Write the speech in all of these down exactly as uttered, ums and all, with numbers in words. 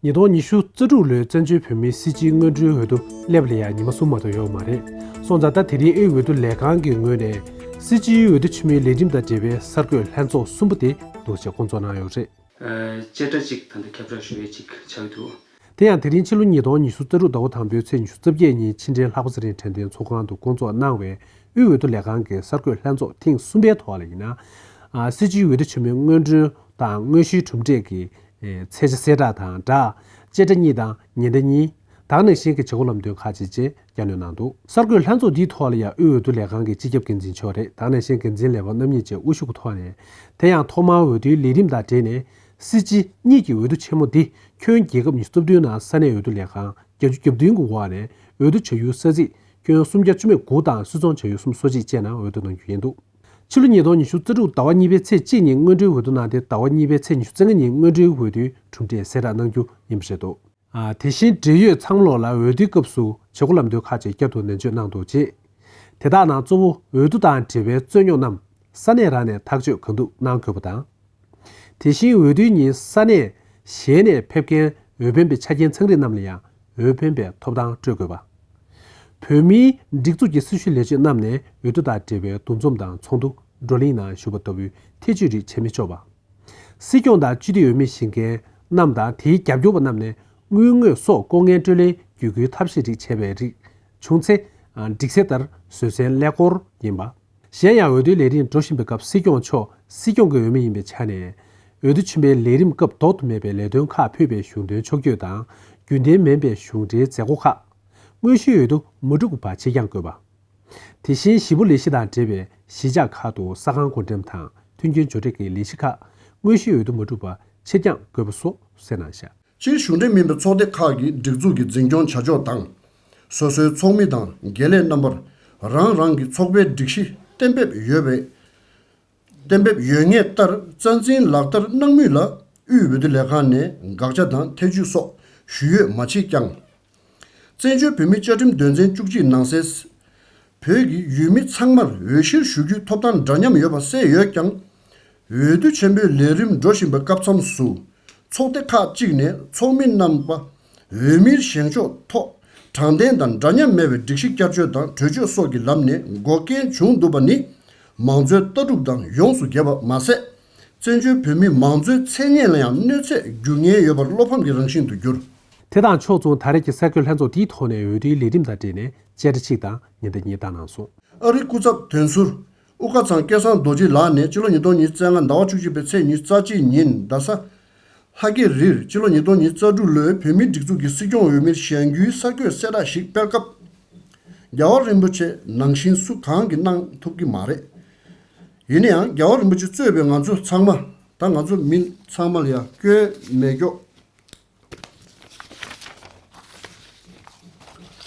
ཉིས་སྟོང་ཉི་ཤུ་རྩ་དྲུག་ལོའི་བཙན་བྱོལ་བོད་མིའི་སྲིད་སྤྱིའི་སྔོན་འགྲོའི་འོས་བསྡུ་སླེབས་ལ་ཡང་ཉི་མ་གསུམ་མ་གཏོགས་ཡོད་མ་རེད། སོང་ཙང་ད་དེ་རིང་དབུས་འོས་བསྡུ་ལས་ཁང་གི་ངོས་ནས་སྲིད་སྤྱིའི་འོས་བསྡུ་ཆེན་མོའི་ལས་རིམ་དང་འབྲེལ་བའི་གསར་འགོད་ལྷན་ཚོགས་གསུམ་པ་དེ་འདུག་སེ་བསྐོང་ཚོགས་གནང་ཡོད་རེད། ཨ། བཅད་ཁྲ་གཅིག་ད་ལྟ་ཁྱབ་བསྒྲགས་ཞུ་ཡས་གཅིག་ཆགས་ཀྱི་འདུག་དེ་ཡང་དེ་རིང་ཕྱི་ལོ་ཉིས་སྟོང་ཉི་ཤུ་རྩ་དྲུག་ཟླ་བ་དང་པོའི་ཚེས་ཉི་ཤུ་རྩ་བརྒྱད་ཉིན་ཕྱི་འབྲེལ་ལྷག་པ་ཚེ་རིང་དྲན་རྟེན་ཚོགས་ཁང་དུ་བསྐོང་ཚོགས་གནང་བའི་དབུས་འོས་བསྡུ་ལས་ཁང་གི་གསར་འགོད་ལྷན་ཚོགས་ཐེངས་གསུམ་པའི་ཐོག་ལ་ཡིན་ན། ཨ། སྲིད་སྤྱིའི་འོས་བསྡུ་ཆེན་མོའི་སྔོན་འགྲོའི་དང་དངོས་གཞིའི་གྲུབ་འབྲས་ཀྱི་ཚད་ཆ་གསལ་བསྒྲགས་དང་སྦྲགས། བཅད་ཁྲ་གཉིས་དང་ཉེན་བརྡ་གཉིས། དེ་ནང་བཞིན་གྱི་བྱེད་སྒོ་ལམ་སྟོན་ཁག་ཅིག་བཅས་རྒྱབ་གནོན་གནང་འདུག་གསར་འགོད་ལྷན་ཚོགས་འདིའི་ཐོག་ལ་ཡང་དབུས་འོས་བསྡུ་ལས་ཁང་གི་སྤྱི་ཁྱབ་འགན་འཛིན་མཆོག་རེད། དེ་ནང་བཞིན་འགན་འཛིན་ལས་པ་རྣམ་གཉིས་བཅས་དབུ་བཞུགས་ཀྱི་ཐོག་ནས། དེ་ཡང་ཐོག་མར་འོས་བསྡུའི་ལས་རིམ་དང་འབྲེལ་ནས། སྲིད་སྤྱི་གཉིས་ཀྱི་འོས་བསྡུ་ཆེན་མོ་འདི་ཁྱོན་རྒྱལ་ཁབ་ཉི་ཤུ་རྩ་བདུན་ནང་ས་གནས་འོས་བསྡུ་ལས་ཁང་བརྒྱད་ཅུ་གྱ་བདུན་གྱི་འོག་ནས་འོས་བསྡུ་བྱ་ཡུལ་ས་ཚིགས་ཁྱོན་སུམ་བརྒྱ་བཅུ་མེད་དགུ་དང་སུད་ཚོང་བྱ་ཡུལ་སུམ་ཅུ་སོ་གཅིག་བཅས་ནང་འོས་བསྡུ་གནང་རྒྱུ་ཡིན་འདུག་ཕྱི་ལོ་ཉིས་སྟོང་ཉི་ཤུ་རྩ་དྲུག་ཟླ་བ་གཉིས་པའི་ཚེས་གཅིག་ཉིན་སྔོན་འགྲོའི་འོས་བསྡུ་གནང་སྟེ། ཟླ་བ་གཉིས་པའི་ཚེས་ཉི་ཤུ་རྩ་ལྔ་ཉིན་སྔོན་འགྲོའི་འོས་བསྡུའི་གྲུབ་འབྲས་གསལ་བསྒྲགས་གནང་རྒྱུ་ཡིན་པ་རེད་འདུག་ཨ། དེ་བཞིན་འབྲེལ་ཡོད་ཚང་མ་ལོག་ལ་འོས་བསྡུའི་སྐབས་སུ་བྱེད་སྒོ་ལམ་སྟོན་ཁག་ཅིག་བསྐྱར་དུ་ནན་བརྗོད་གནང་འདུག་ཅེས། དེ་དག་ནང་གཙོ་བོ་འོས་བསྡུ་དང་འབྲེལ་བའི་རྩོད་རྙོག་རྣམས་ས་གནས་རང་ནས་ཐག་གཅོད་གང་ཐུབ་གནང་དགོས་པ་དང་། དེ་བཞིན་འོས་བསྡུའི་ཉིན་ས་གནས་གཞན་ནས་ཕེབས་མཁན་འོས་འཕེན་པའི་ཆ་རྐྱེན་ཚང་རིགས་རྣམས་ལ་ཡང་འོས་འཕེན་པའི་ཐོབ་ཐང་སྤྲོད་དགོས་པ། བོད་མིའི་སྒྲིག་འཛུགས་ཀྱི་སྲི་ཞུ་ལས་བྱེད་རྣམས་ནས་འོས་བསྡུ་དང་འབྲེལ་བའི་འདུ་འཛོམས་དང་ཚོགས་འདུ་བགྲོ་གླེང་ནང་ཞུགས་པ་ལྟ་བུའི་ཐེ་བྱུས་རིགས་བྱེད་མི་ཆོག་པ། སྲིད་སྐྱོང་དང་སྤྱི་འཐུས་འོས་མི་བཞེངས་མཁན་རྣམས་དང་དེའི་རྒྱབ་སྐྱོར་བ་རྣམས་ནས་དངུལ་དངོས་སོགས་ལྐོག་རྔན་སྤྲོད་ལེན་བརྒྱུད་སྐུལ་ཐབས་ཤེས་རིགས་བྱས་པའི་རིགས་བྱུང་ཚེ། སྒྲིག་གསལ་ལྟར་བཟོད་བསྲན་ཀླད་ཀོར་ཡིན་པ། གཞན་ཡང་འོས་བསྡུའི་ལས་རིམ་འགྲོ་བཞིན་པའི་སྐབས་སྲིད་སྐྱོང་མཆོག་སྲིད་སྐྱོང་གི་འོས་མི་ཡིན་པའི་ཆ་ནས། འོས་བསྡུ་ཆེན་མོའི་ལས་རིམ་སྐབས་ལྡོག་ཏུ་མེད་པའི་ལས་དོན་ཁག་ཕུད་པའི་གཞུང་དོན་ཕྱོགས་བསྐྱོད་དང་རྒྱུན་ལྡན་མིན་པའི་གཞུང་འབྲེལ་མཛད་སྒོ་ཁག་དངོས་གཞིའི་འོས་བསྡུ་མ་གྲུབ་པ་བར་ཕྱིར་འགྱངས་དགོས་པ། དེ་བཞིན་གཞིས་སྤོ་ལས་གཞི་དང་འབྲེལ་བའི་གཞིས་ཆགས་ཁག་ཏུ་ས་ཁང་སྒོ་འགྲམ་དང་མཐུན་རྐྱེན་སྦྱོར་སྤྲད་ཀྱི་ལས་གཞི་ཁག་དངོས་གཞིའི་འོས་བསྡུ་མ་གྲུབ་པ་ཕྱིར་འགྱངས་དགོས་པ་སོགས་གསན་གནང་བཞག་སྤྱིར་གཞུང་འབྲེལ་མིན་པའི་ཚོགས་སྡེ་ཁག་གི་སྒྲིག་འཛུགས་ཀྱི་འཛིན་སྐྱོང་བྱ་ཕྱོགས་དང་། སོ་སོའི་ཚོགས་མི་དང་དགེ་ལས་རྣམ་པར་རང་རང་གི་ཚོགས་པའི་སྒྲིག་གཞི་གཏན་འབེབས་ཡོད་པའི་གཏན་འབེབས་ཡོད་ངེས་ལྟར་རྩ་འཛིན་ལག་བསྟར་གནང་མུས་ལ་དབུས་འོས་བསྡུ་ལས་ཁང་ནས་དགག་བྱ་དང་ཐེ་བྱུས་སོགས་ཞུ་ཡོད་མ་མཆིས་ཀྱང་། བཙན་བྱོལ་བོད་མིའི་བཅའ་ཁྲིམས་དོན་ཚན་བཅུ་གཅིག་ནང་གསལ། བོད་ཀྱི་ཡུལ་མི་ཚང་མར་འོས་གཞིར་ཞུགས་རྒྱུའི་ཐོབ་ཐང་འདྲ་མཉམ་ཡོད་པ་གསལ་ཡོད་ཀྱང་། འོས་བསྡུ་ཆེན་པོའི་ལས་རིམ་འགྲོ་བཞིན་པའི་སྐབས་མཚམས་སུ། ཚོགས་སྡེ་ཁག་ཅིག་ནས་ཚོགས་མི་རྣམ་པ་འོས་མིར་བཞེངས་ཕྱོགས་ཐོག་དྲང་བདེན་དང་འདྲ་མཉམ་མེད་པའི་སྒྲིག་གཞི་བསྐྱར་བཅོས་དང་གྲོས་ཆོད་སོགས་ཀྱི་ལམ་ནས་འགོག་རྐྱེན་བྱུང་འདུག་པ་ནི། མང་གཙོའི་ལྟ་གྲུབ་དང་ཡོངས་སུ་འགལ་བ་མ་ཟད། བཙན་བྱོལ་བོད་མིའི་མང་གཙོའི་མཚན་སྙན་ལ་ཡང་གནོད་འཚེ་འགྱུར་ངེས་ཡོད་པར་བློ་ཕམ་གྱི་རང་བཞིན་དུ་གྱུར། དེ་དང་ཕྱོགས་མཚུངས་ད་རེས་ཀྱི་གསར་འགོད་ལྷན་ཚོགས་འདིའི་ཐོག་ནས་འོས་བསྡུའི་ལས་རིམ་དང་འབྲེལ་ནས་བཅད་ཁྲ་གཅིག་དང་ཉེན་བརྡ་གཉིས་བཏང་གནང་སོང་། ཨ་རིའི་སྐུ་ཚབ་དོན་ཟུར་དབུ་དཀར་ཚང་སྐལ་བཟང་རྡོ་རྗེ་ལགས་ནས་ཕྱི་ལོ་ཉིས་སྟོང་ཉི་ཤུ་རྩ་ལྔ་ཟླ་བ་བཅུ་གཅིག་པའི་ཚེས་ཉི་ཤུ་རྩ་གཅིག་ཉིན་རྡ་ས་ལྷ་སྐྱིད་རིར་ཕྱི་ལོ་ཉིས་སྟོང་ཉི་ཤུ་རྩ་དྲུག་ལོའི་བོད་མིའི་སྒྲིག་འཛུགས་ཀྱི་སྲིད་སྐྱོང་འོས་མིར་བཞེངས་རྒྱུའི་གསར་འགོད་གསལ་བསྒྲགས་ཤིག་སྤེལ་སྐབས། རྒྱལ་བ་རིན་པོ་ཆེ་ནང་བཞིན་སུ་གང་གིས་གནང་ཐུབ་ཀྱི་མ་རེད། ཡིན་ན་ཡང་རྒྱལ་བ་རིན་པོ་ཆེ་གཙོས་པའི་ང་ཚོ་ཚང་མ། ད་ང་ཚོ་མི་ཚང་མ་ལ་ཡང་སྐྱོན་མེད་སྐྱོ།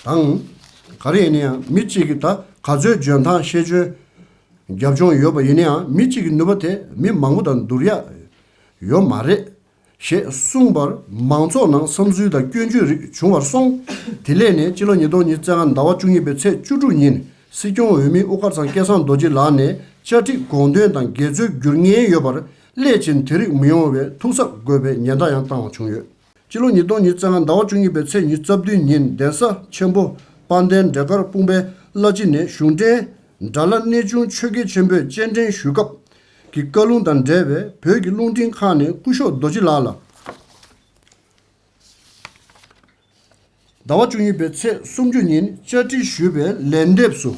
དང་། ག་རེ་ཡིན་ན་ཡང་མི་གཅིག་གིས་ད་ག་ཚོད་འཇོན་ཐང་ཤེས་འཇོན་རྒྱབ་ལྗོངས་ཡོད་པ་ཡིན་ན་ཡང་མི་གཅིག་གི་ནུས་པ་དེ་མི་མང་པོ་དང་བསྡུར་ཡ་ཡོད་མ་རེད། ཞེས་གསུངས་པར་མང་ཚོགས་ནང་བསམ་ཚུལ་དང་སྐྱོན་བརྗོད་རིགས་བྱུང་བར་སོང་། དེ་ལས་ནས་སྤྱི་ལོ་ཉིས་སྟོང་ཉི་ཤུ་རྩ་ལྔ་ཟླ་བ་བཅུ་གཉིས་པའི་ཚེས་བཅུ་དྲུག་ཉིན་སྲིད་སྐྱོང་འོས་མི་དབུ་དཀར་ཚང་སྐལ་བཟང་རྡོ་རྗེ་ལགས་ནས་བཅའ་ཁྲིམས་དགོངས་དོན་དང་འགལ་འཛོལ་འགྱུར་ངེས་ཡོད་པར་སླད་ཕྱིན་དེ་རིགས་མི་ཡོང་བའི་ཐུགས་གཟབ་དགོས་པའི་ཉེན་བརྡ་ཡང་བཏང་བ་བྱུང་ཡོད། སྤྱི་ལོ་ཉིས་སྟོང་ཉི་ཤུ་རྩ་ལྔ་ཟླ་བ་བཅུ་གཉིས་པའི་ཚེས་ཉི་ཤུ་རྩ་བདུན་ཉིན་གདན་ས་ཆེན་པོ་དཔལ་ལྡན་འབྲས་དཀར་སྤུངས་པའི་བླ་སྤྱི་ནས་གཞུང་འབྲེལ་དགྲ་ལྷ་གནས་ཆུང་ཆོས་རྒྱལ་ཆེན་པོས་སྤྱན་འདྲེན་ཞུས་སྐབས། ཀྱི་བཀའ་ལུང་དང་འབྲེལ་བའི་བོད་ཀྱི་རླུང་འཕྲིན་ཁང་ནས་སྐུ་ཞབས་རྡོ་རྗེ་ལགས་ལ། ཟླ་བ་བཅུ་གཉིས་པའི་ཚེས་སུམ་ཅུ་ཉིན་བཅར་འདྲི་ཞུས་པའི་ལན་འདེབས་སུ།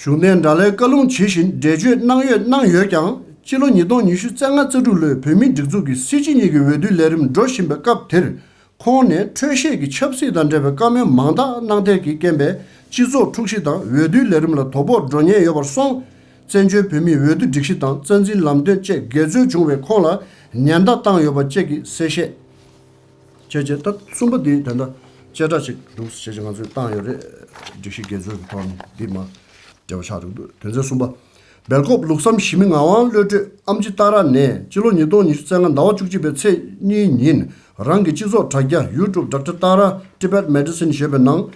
གཞུང་འབྲེལ་དགྲ་ལྷའི་བཀའ་ལུང་ཇི་བཞིན་འགྲེལ་བརྗོད་གནང་ཡོད་གནང་ཡོད་ཀྱང་སྤྱི་ལོ་ཉིས་སྟོང་ཉི་ཤུ་རྩ་ལྔ་རྩ་དྲུག་ལོའི་བོད་མིའི་སྒྲིག་འཛུགས་ཀྱི་སྲིད་སྤྱི་གཉིས་ཀྱི་འོས་བསྡུའི་ལས་རིམ་འགྲོ་བཞིན་པའི་སྐབས་དེར། ཁོང་ནས་འཕྲོས་བཤད་ཀྱི་ཆབ་སྲིད་དང་འབྲེལ་བའི་བཀའ་མོལ་མང་དག་གནང་ཐད་ཀྱི་རྐྱེན་པས་སྤྱི་ཚོགས་འཁྲུག་གཞི་དང་འོས་བསྡུའི་ལས་རིམ་ལ་དོ་ཕོག་འགྲོ་ཉེན་ཡོད་པར་སོང་། བཙན་བྱོལ་བོད་མིའི་འོས་བསྡུ་སྒྲིག་གཞི་དང་རྩ་འཛིན་ལམ་སྟོན་བཅས་འགལ་འཛོལ་བྱུང་བའི་ཁོང་ལ་ཉེན་བརྡ་བཏང་ཡོད་པ་བཅས་ཀྱི་གསལ་བཤད། བྱས་རྗེས་ད་གསུམ་པ་འདི་ད་ལྟ་བཅད་ཁྲ་ཅིག་འདུག་བྱས་རྗེས་ང་ཚོས་བཏང་ཡོད་རེད། སྒྲིག་གཞི་འགལ་འཛོལ་གྱི་ཐོག་ནས་འདི་མ་འབྲེལ་བ་ཆགས་འདུག་དོན་ཚན་གསུམ་པ། སྦེལ་ཀོབ་ལུགས་བསམ་ཞི་མི་ངག་དབང་བློ་གྲོས་ཨམ་ཆི་ཏཱ་ར་ནས་སྤྱི་ལོ་ཉིས་སྟོང་ཉི་ཤུ་རྩ་ལྔ་ཟླ་བ་བཅུ་གཅིག་པའི་ཚེས་གཉིས་ཉིན་རང་གི་སྤྱི་ཚོགས་དྲ་རྒྱ་YouTube Doctor Tara Tibet Medicine ཞེས་པའི་ནང་།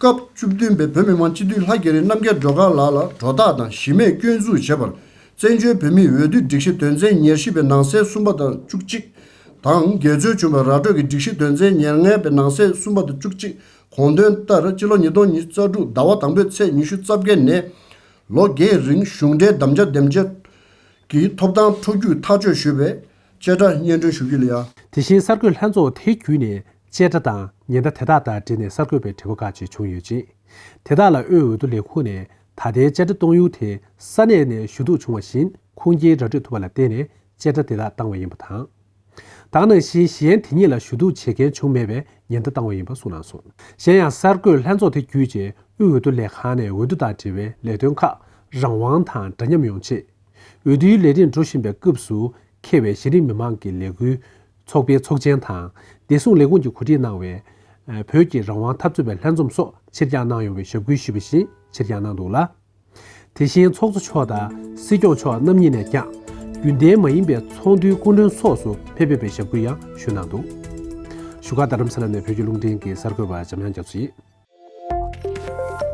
སྐབས་བཅུ་བདུན་པའི་བོད་མི་མང་སྤྱི་འཐུས་ལྷ་རྒྱ་རི་རྣམ་རྒྱལ་སྒྲོལ་དཀར་ལགས་ལ་གྲོས་ཐག་དང་གཞི་མེད་སྐྱོན་འཛུགས་བྱས་པར། བཙན་བྱོལ་བོད་མིའི་འོས་བསྡུ་སྒྲིག་གཞི་དོན་ཚན་ཉེར་བཞི་པའི་ནང་གསལ་གསུམ་པ་དང་བཅུ་གཅིག་དང་འགལ་འཛོལ་བྱུང་བའི་ར་སྤྲོད་ཀྱི་སྒྲིག་གཞི་དོན་ཚན་ཉེར་ལྔ་པའི་ནང་གསེས་གསུམ་པ་དང་བཅུ་གཅིག་དགོངས་དོན་ལྟར། སྤྱི་ལོ་ཉིས་སྟོང་ཉི་ཤུ་རྩ་དྲུག་ཟླ་བ་དང་པོའི་ཚེས་ཉི་ཤུ་རྩ་བརྒྱད་ནས་ལོ་བརྒྱད་རིང་གཞུང་འབྲེལ་དམ་བཅའ་འདེམས་བྱེད་ཀྱི་ཐོབ་ཐང་འཕྲོ་རྒྱུག་ཐག་གཅོད་ཞུས་པའི་བཅད་ཁྲ་སྙན་སྒྲོན་ཞུ་རྒྱུ་ལ་ཡ། དེ་བཞིན་གསར་འགོད་ལྷན་ཚོགས་དེ་བརྒྱུད་ནས་བཅད་ཁྲ་དང་ཉེན་བརྡ་དེ་དག་དང་འབྲེལ་ནས་གསར་འགོད་པའི་དྲི་བ་ཁག་ཅིག་བྱུང་ཡོད་ཅིང་། དེ་དག་ལ་དབུས་འོས་བསྡུ་ལས་ཁུངས་ནས་ད་ལྟའི་བཅད་ཁྲ་གཏོང་ཡུལ་དེ་ས་གནས་ནས་ཞུ་གཏུག་བྱུང་བ་བཞིན་ཁུངས་སྐྱེལ་ར་སྤྲོད་ཐུབ་པ་ལ་བརྟེན་ནས་བཅད་ཁྲ་དེ་དག་བཏང་བ་ཡིན་པ་དང་། དེ་ནང་བཞིན་གཞན་དེ་ཉིད་ལ་ཞུ་གཏུག་བྱེད་མཁན་བྱུང་མེད་པའི་ཉེན་བརྡ་བཏང་བ་ཡིན་པ་གསུངས་གནང་སོང་། གཞན་ཡང་གསར་འགོད་ལྷན་ཚོགས་དེ་བརྒྱུད་རྗེས་དབུས་འོས་བསྡུ་ལས་ཁང་ནས་འོས་བསྡུ་དང་འབྲེལ་བའི་ལས་དོན་ཁག་རང་དབང་དང་འདྲ་མཉམ་ཡོང་ཆེད། འོས་བསྡུའི་ལས་རིམ་འགྲོ་བཞིན་པའི་སྐབས་སུ་འཁེལ་བའི་གཞི་རིམ་མི་མང་གི་ལས་འགུལ་ཚོགས་པའི་ཚོགས་ཆེན་དང་། བདེ་སྲུང་ལས་ཁུངས་ཀྱིས་གོ་སྒྲིག་གནང་བའི་བོད་ཀྱི་རང་དབང་འཐབ་རྩོད་པའི་ལྷན་འཛོམས་སོགས་ཕྱིར་འགྱངས་གནང་ཡོང་བའི་ཞབས་སྐུལ་ཞུས་པ་བཞིན་ཕྱིར་འགྱངས་གནང་འདུག་ལ། དེ་བཞིན་ཚོགས་གཙོ་མཆོག་དང་སྲིད་སྐྱོང་མཆོག་རྣམ་གཉིས་ནས་ཀྱང་རྒྱུན་ལྡན་མ་ཡིན་པའི་ཚོགས་འདུའི་སྐུ་མགྲོན་སོགས་སུ་ཕེབས་ཕེབས་པའི་ཞབས་སྐུལ་ཡང་ཞུས་གནང་འདུག་བཞུགས་སྒར་རྡ་རམ་ས་ལ་ནས་བོད་ཀྱི་རླུང་འཕྲིན་གྱི་གསར་འགོད་པ་འཇམ་དབྱངས་རྒྱ་མཚོ་ཡིན།